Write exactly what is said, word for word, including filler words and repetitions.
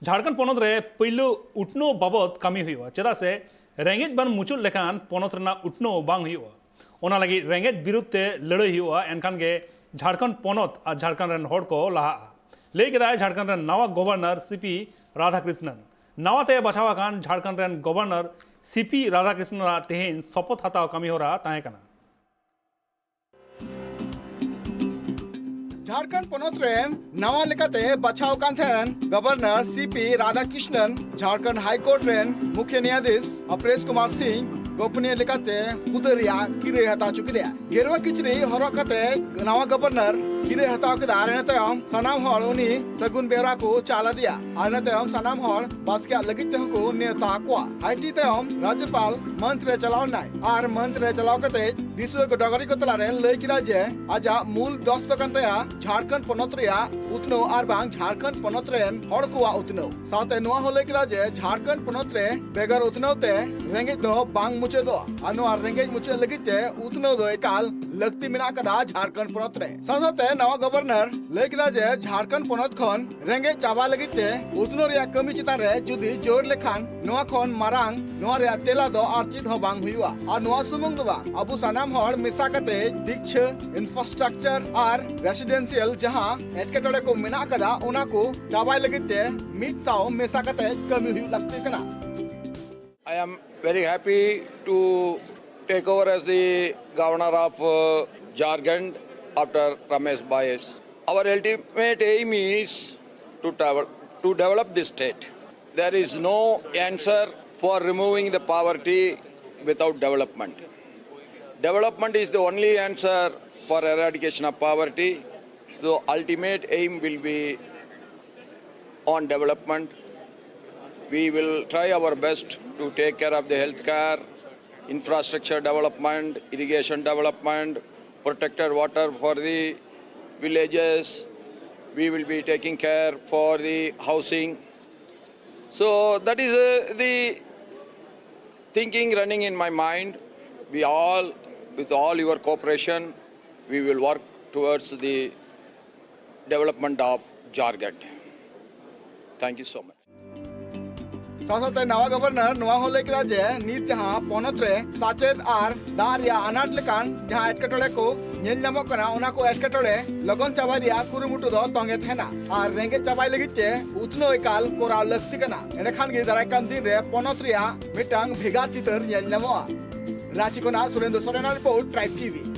ᱡᱷᱟᱲᱠᱷᱚᱸᱰ ᱯᱚᱱᱚᱛ ᱨᱮ ᱯᱩᱭᱞᱩ ᱩᱛᱱᱟᱹᱣ ᱵᱟᱵᱚᱛ ᱠᱟᱹᱢᱤ ᱦᱩᱭᱩᱜᱼᱟ, ᱪᱮᱫᱟᱜ ᱥᱮ ᱨᱮᱸᱜᱮᱡ ᱵᱟᱝ ᱢᱩᱪᱟᱹᱫ ᱞᱮᱠᱷᱟᱱ ᱯᱚᱱᱚᱛ ᱨᱮᱱᱟᱜ ᱩᱛᱱᱟᱹᱣ ᱵᱟᱝ ᱦᱩᱭᱩᱜᱼᱟ᱾ ᱚᱱᱟ ᱞᱟᱹᱜᱤᱫ ᱨᱮᱸᱜᱮᱡ ᱵᱤᱨᱩᱫᱷ ᱛᱮ ᱞᱟᱹᱲᱦᱟᱹᱭ ᱦᱩᱭᱩᱜᱼᱟ, ᱮᱱᱠᱷᱟᱱ ᱜᱮ ᱡᱷᱟᱲᱠᱷᱚᱸᱰ ᱯᱚᱱᱚᱛ ᱟᱨ ᱡᱷᱟᱲᱠᱷᱚᱸᱰ ᱨᱮᱱ ᱦᱚᱲ ᱠᱚ ᱞᱟᱦᱟᱜᱼᱟ, ᱞᱟᱹᱭ ᱠᱮᱫᱟᱭ ᱡᱷᱟᱲᱠᱷᱚᱸᱰ ᱨᱮᱱ ᱱᱟᱣᱟ ᱜᱚᱵᱷᱚᱨᱱᱚᱨ ᱥᱤ ᱯᱤ ᱨᱟᱫᱷᱟᱠᱨᱤᱥᱱᱚᱱ᱾ ᱱᱟᱣᱟ ᱛᱮ ᱵᱟᱪᱷᱟᱣ ᱟᱠᱟᱱ ᱡᱷᱟᱲᱠᱷᱚᱸᱰ ᱨᱮᱱ ᱜᱚᱵᱷᱚᱨᱱᱚᱨ ᱥᱤ ᱯᱤ ᱨᱟᱫᱷᱟᱠᱨᱤᱥᱱᱚᱱ ᱟᱜ ᱛᱮᱦᱮᱧ ᱥᱚᱯᱚᱛ ᱦᱟᱛᱟᱣ ᱠᱟᱹᱢᱤ ᱦᱚᱨᱟ ᱛᱟᱦᱮᱸ ᱠᱟᱱᱟ᱾ ᱡᱷᱟᱲᱠᱷᱚᱸᱰ ᱯᱚᱱᱚᱛ ᱨᱮᱱ ᱱᱟᱣᱟ ᱞᱮᱠᱟᱛᱮ ᱵᱟᱪᱷᱟᱣ ᱠᱟᱱ ᱛᱟᱦᱮᱱ governor C P Radhakrishnan Jharkhand high court ᱨᱮᱱ ᱢᱩᱠᱷᱭᱟᱹ ᱱᱟᱭᱟᱫᱷᱤᱥ ᱚᱯᱨᱮᱥ ᱠᱩᱢᱟᱨ ᱥᱤᱝ ᱜᱳᱯᱱᱤᱭᱚ ᱞᱮᱠᱟᱛᱮ ᱦᱩᱫᱟᱹ ᱨᱮᱭᱟᱜ ᱠᱤᱨᱟᱹᱭ ᱦᱟᱛᱟᱣ ᱦᱚᱪᱚ ᱠᱮᱫᱮᱭᱟ᱾ ᱜᱮᱨᱩᱣᱟ ᱠᱤᱪᱨᱤᱡ ᱦᱚᱨᱚᱜ ᱠᱟᱛᱮ ᱱᱟᱣᱟ ᱜᱚᱵᱷᱚᱨᱱᱚᱨ ᱠᱤᱨᱟᱹᱭ ᱦᱟᱛᱟᱣ ᱠᱮᱫᱟ ᱟᱨ ᱤᱱᱟᱹ ᱛᱟᱭᱚᱢ ᱥᱟᱱᱟᱢ ᱦᱚᱲ ᱩᱱᱤ ᱥᱟᱹᱜᱩᱱ ᱵᱮᱣᱨᱟ ᱠᱚ ᱪᱟᱞ ᱟᱫᱮᱭᱟ ᱟᱨ ᱤᱱᱟᱹ ᱛᱟᱭᱚᱢ ᱥᱟᱱᱟᱢ ᱦᱚᱲ ᱵᱟᱥᱠᱮᱭᱟᱜ ᱞᱟᱹᱜᱤᱫ ᱛᱮᱦᱚᱸ ᱠᱚ ᱱᱮᱣᱛᱟ ᱠᱚᱣᱟ᱾ ᱟᱭ ᱴᱤ ᱛᱟᱭᱚᱢ ᱨᱟᱡᱽᱡᱚᱯᱟᱞ ᱢᱚᱧᱪ ᱨᱮ ᱪᱟᱞᱟᱣ ᱞᱮᱱᱟᱭ ᱟᱨ ᱢᱚᱧᱪ ᱨᱮ ᱪᱟᱞᱟᱣ ᱠᱟᱛᱮ ᱫᱤᱥᱩᱣᱟᱹ ᱠᱚ ᱰᱚᱜᱚᱨᱤ ᱠᱚ ᱛᱟᱞᱟᱨᱮ ᱞᱟᱹᱭ ᱠᱮᱫᱟ ᱡᱮ ᱟᱡᱟᱜ ᱢᱩᱞ ᱫᱚᱥ ᱫᱚ ᱠᱟᱱ ᱛᱟᱭᱟ ᱡᱷᱟᱲᱠᱷᱚᱸᱰ ᱯᱚᱱᱚᱛ ᱨᱮᱭᱟᱜ ᱩᱛᱱᱟᱹᱣ ᱟᱨ ᱵᱟᱝ ᱡᱷᱟᱲᱠᱷᱚᱸᱰ ᱯᱚᱱᱚᱛ ᱨᱮᱱ ᱦᱚᱲ ᱠᱚᱣᱟᱜ ᱩᱛᱱᱟᱹᱣ᱾ ᱥᱟᱶᱛᱮ ᱱᱚᱣᱟ ᱦᱚᱸ ᱞᱟᱹᱭ ᱠᱮᱫᱟ ᱡᱮ ᱡᱷᱟᱲᱠᱷᱚᱸᱰ ᱯᱚᱱᱚᱛ ᱨᱮ ᱵᱮᱜᱚᱨ ᱩᱛᱱᱟᱹᱣ ᱛᱮ ᱨᱮᱸᱜᱮᱡ ᱫᱚ ᱵᱟᱝ ᱢᱩᱪᱟᱹᱫᱚᱜᱼᱟ ᱟᱨ ᱱᱚᱣᱟ ᱨᱮᱸᱜᱮᱡ ᱢᱩᱪᱟᱹᱫ ᱞᱟᱹᱜᱤᱫ ᱛᱮ ᱩᱛᱱᱟᱹᱣ ᱫᱚ ᱮᱠᱟᱞ ᱞᱟᱹᱠᱛᱤ ᱢᱮᱱᱟᱜ ᱟᱠᱟᱫᱟ ᱡᱷᱟᱲᱠᱷᱚᱸᱰ ᱯᱚᱱᱚᱛ ᱨᱮ᱾ ᱥᱟᱶ ᱥᱟᱶᱛᱮ ᱱᱟᱣᱟ ᱜᱚᱵᱷᱚᱨᱱᱚᱨ ᱞᱟᱹᱭ ᱠᱮᱫᱟ ᱡᱮ ᱡᱷᱟᱲᱠᱷᱚᱸᱰ ᱯᱚᱱᱚᱛ ᱠᱷᱚᱱ ᱨᱮᱸᱜᱮᱡ ᱪᱟᱵᱟ ᱞᱟᱹᱜᱤᱫ ᱛᱮ ᱩᱛᱱᱟᱹᱣ ᱨᱮᱭᱟᱜ ᱠᱟᱹᱢᱤ ᱪᱮᱛᱟᱱ ᱨᱮ ᱡᱩᱫᱤ ᱡᱳᱨ ᱞᱮᱠᱷᱟᱱ ᱱᱚᱣᱟ ᱠᱷᱚᱱ ᱢᱟᱨᱟᱝ ᱱᱚᱣᱟ ᱨᱮᱭᱟᱜ ᱛᱮᱞᱟ ᱫᱚ ᱟᱨ ᱪᱮᱫ ᱦᱚᱸ ᱵᱟᱝ ᱦᱩᱭᱩᱜᱼᱟ᱾ ᱟᱨ ᱱᱚᱣᱟ ᱥᱩᱢᱩᱝ ᱫᱚ ᱵᱟᱝ, ᱟᱵᱚ ᱥᱟᱱᱟᱢ ᱦᱚᱲ ᱢᱮᱥᱟ ᱠᱟᱛᱮ ᱫᱤᱠᱪᱷᱟᱹ, ᱤᱱᱯᱷᱨᱟᱥᱴᱨᱟᱠᱪᱟᱨ ᱟᱨ ᱨᱮᱥᱤᱰᱮᱱᱥᱤᱭᱟᱞ ᱡᱟᱦᱟᱸ ᱮᱴᱠᱮᱴᱚᱬᱮ ᱠᱚ ᱢᱮᱱᱟᱜ ᱟᱠᱟᱫᱟ, ᱚᱱᱟ ᱠᱚ ᱪᱟᱵᱟᱭ ᱞᱟᱹᱜᱤᱫ ᱛᱮ ᱢᱤᱫ ᱥᱟᱶ ᱢᱮᱥᱟ ᱠᱟᱛᱮ ᱠᱟᱹᱢᱤ ᱦᱩᱭᱩᱜ ᱞᱟᱹᱠᱛᱤ ᱠᱟᱱᱟ᱾ I am very happy to take over as the governor of uh, Jharkhand after Ramesh Bais. Our ultimate aim is to, travel, to develop this state. There is no answer for removing the poverty without development. Development is the only answer for eradication of poverty. So ultimate aim will be on development. We will try our best to take care of the healthcare, infrastructure development, irrigation development, protected water for the villages. We will be taking care for the housing. So that is uh, the thinking running in my mind. We all, with all your cooperation, we will work towards the development of Jharkhand. Thank you so much. ᱥᱟᱶ ᱥᱟᱶᱛᱮ ᱱᱟᱣᱟ governor ᱱᱚᱣᱟ ᱦᱚᱸ ᱞᱟᱹᱭ ᱠᱮᱫᱟ ᱡᱮ ᱱᱤᱛ ᱡᱟᱦᱟᱸ ᱯᱚᱱᱚᱛ ᱨᱮ ᱥᱟᱪᱮᱫ ᱟᱨ ᱫᱟᱜ ᱨᱮᱭᱟᱜ ᱟᱱᱟᱴ ᱞᱮᱠᱟᱱ ᱡᱟᱦᱟᱸ ᱮᱴᱠᱮᱴᱚᱬᱮ ᱠᱚ ᱧᱮᱞ ᱧᱟᱢᱚᱜ ᱠᱟᱱᱟ, ᱚᱱᱟ ᱠᱚ ᱮᱴᱠᱮᱴᱚᱬᱮ ᱞᱚᱜᱚᱱ ᱪᱟᱵᱟᱭ ᱨᱮᱭᱟᱜ ᱠᱩᱨᱩᱢᱩᱴᱩ ᱫᱚ ᱛᱚᱝᱜᱮ ᱛᱟᱦᱮᱱᱟ ᱟᱨ ᱨᱮᱸᱜᱮᱡ ᱪᱟᱵᱟᱭ ᱞᱟᱹᱜᱤᱫ ᱛᱮ ᱩᱛᱱᱟᱹᱣ ᱮᱠᱟᱞ ᱠᱚᱨᱟᱣ ᱞᱟᱹᱠᱛᱤ ᱠᱟᱱᱟ᱾ ᱮᱸᱰᱮᱠᱷᱟᱱ ᱜᱮ ᱫᱟᱨᱟᱭ ᱠᱟᱱ ᱫᱤᱱ ᱨᱮ ᱯᱚᱱᱚᱛ ᱨᱮᱭᱟᱜ ᱢᱤᱫᱴᱟᱝ ᱵᱷᱮᱜᱟᱨ ᱪᱤᱛᱟᱹᱨ ᱧᱮᱞ ᱧᱟᱢᱚᱜᱼᱟ᱾ ᱨᱟᱸᱪᱤ ᱠᱷᱚᱱᱟᱜ ᱥᱩᱨᱮᱱᱫᱨᱚ ᱥᱚᱨᱮᱱᱟᱜ ᱨᱤᱯᱳᱨᱴ, ᱴᱨᱟᱭᱤᱵᱽ ᱴᱤᱵᱷᱤ᱾